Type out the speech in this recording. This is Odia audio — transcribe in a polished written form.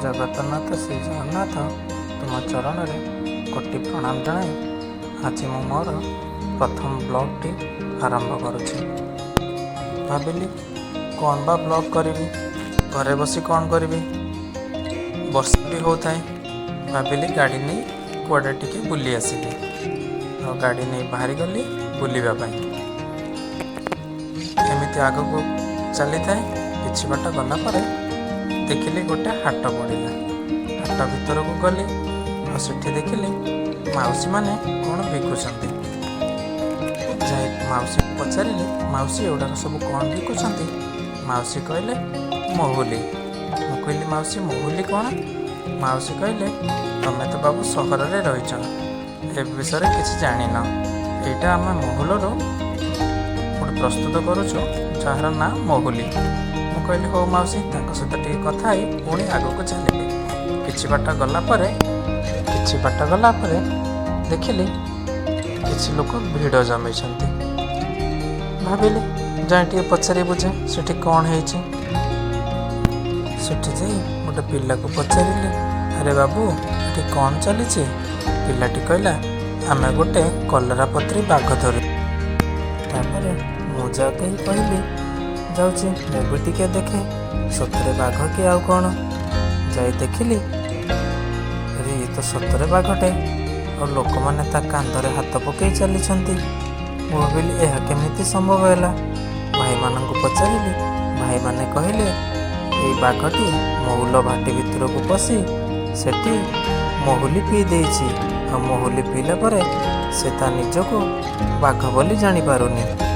ଜଗତନାଥ ଶ୍ରୀ ଜଗନ୍ନାଥ, ତୁମ ଚରଣରେ କୋଟି ପ୍ରଣାମ ଜଣାଇ ଆଜି ମୁଁ ମୋର ପ୍ରଥମ ବ୍ଲଗ୍ଟି ଆରମ୍ଭ କରୁଛି। ଭାବିଲି, କ'ଣ ବା ବ୍ଲଗ୍ କରିବି, ଘରେ ବସି କ'ଣ କରିବି? ବର୍ଷା ବି ହେଉଥାଏ। ଭାବିଲି, ଗାଡ଼ି ନେଇ କୁଆଡ଼େ ଟିକେ ବୁଲି ଆସିବି। ଆଉ ଗାଡ଼ି ନେଇ ବାହାରିଗଲି ବୁଲିବା ପାଇଁ। ଏମିତି ଆଗକୁ ଚାଲିଥାଏ। କିଛି ବାଟ ଗଲା ପରେ ଦେଖିଲି ଗୋଟେ ହାଟ ପଡ଼ିଲା। ହାଟ ଭିତରକୁ ଗଲି ଆଉ ସେଠି ଦେଖିଲି ମାଉସୀମାନେ କ'ଣ ବିକୁଛନ୍ତି। ଯାଇ ମାଉସୀ ପଚାରିଲି, "ମାଉସୀ, ଏଗୁଡ଼ାକ ସବୁ କ'ଣ ବିକୁଛନ୍ତି?" ମାଉସୀ କହିଲେ, "ମହୁଲି।" ମୁଁ କହିଲି, "ମାଉସୀ, ମହୁଲି କ'ଣ?" ମାଉସୀ କହିଲେ, "ତମେ ତ ବାବୁ ସହରରେ ରହିଛ, ଏ ବିଷୟରେ କିଛି ଜାଣିନ। ଏଇଟା ଆମେ ମହୁଲରୁ ଗୋଟେ ପ୍ରସ୍ତୁତ କରୁଛୁ, ଯାହାର ନାଁ ମହୁଲି।" ମୁଁ କହିଲି, "ହଉ ମାଉସୀ।" ତାଙ୍କ ସହିତ ଟିକେ କଥା ହେଇ ପୁଣି ଆଗକୁ ଚାଲିଲି। କିଛି ବାଟ ଗଲା ପରେ ଦେଖିଲି କିଛି ଲୋକ ଭିଡ଼ ଜମେଇଛନ୍ତି। ଭାବିଲି, ଯାଇ ଟିକେ ପଚାରି ବୁଝେ ସେଠି କ'ଣ ହେଇଛି। ସେଠି ଯାଇ ଗୋଟେ ପିଲାକୁ ପଚାରିଲି, "ଆରେ ବାବୁ, ଏଠି କ'ଣ ଚାଲିଛି?" ପିଲାଟି କହିଲା, "ଆମେ ଗୋଟେ କଲରାପତ୍ରୀ ବାଘ ଧରୁ।" ତାପରେ ମୁଁ ଯାହା କହିଲି, ଯାଉଛି ମୁଁ ବି ଟିକେ ଦେଖେ ସତରେ ବାଘ କି ଆଉ କ'ଣ। ଯାଇ ଦେଖିଲି, ଆରେ, ଇଏ ତ ସତରେ ବାଘଟେ ଆଉ ଲୋକମାନେ ତା କାନ୍ଧରେ ହାତ ପକାଇ ଚାଲିଛନ୍ତି। ମୁଁ ଭାବିଲି, ଏହା କେମିତି ସମ୍ଭବ ହେଲା? ଭାଇମାନଙ୍କୁ ପଚାରିଲି। ଭାଇମାନେ କହିଲେ, ଏଇ ବାଘଟି ମହୁଲ ଭାଟି ଭିତରକୁ ପଶି ସେଠି ମହୁଲି ପିଇ ଦେଇଛି ଆଉ ମହୁଲି ପିଇଲା ପରେ ସେ ତା ନିଜକୁ ବାଘ ବୋଲି ଜାଣିପାରୁନି।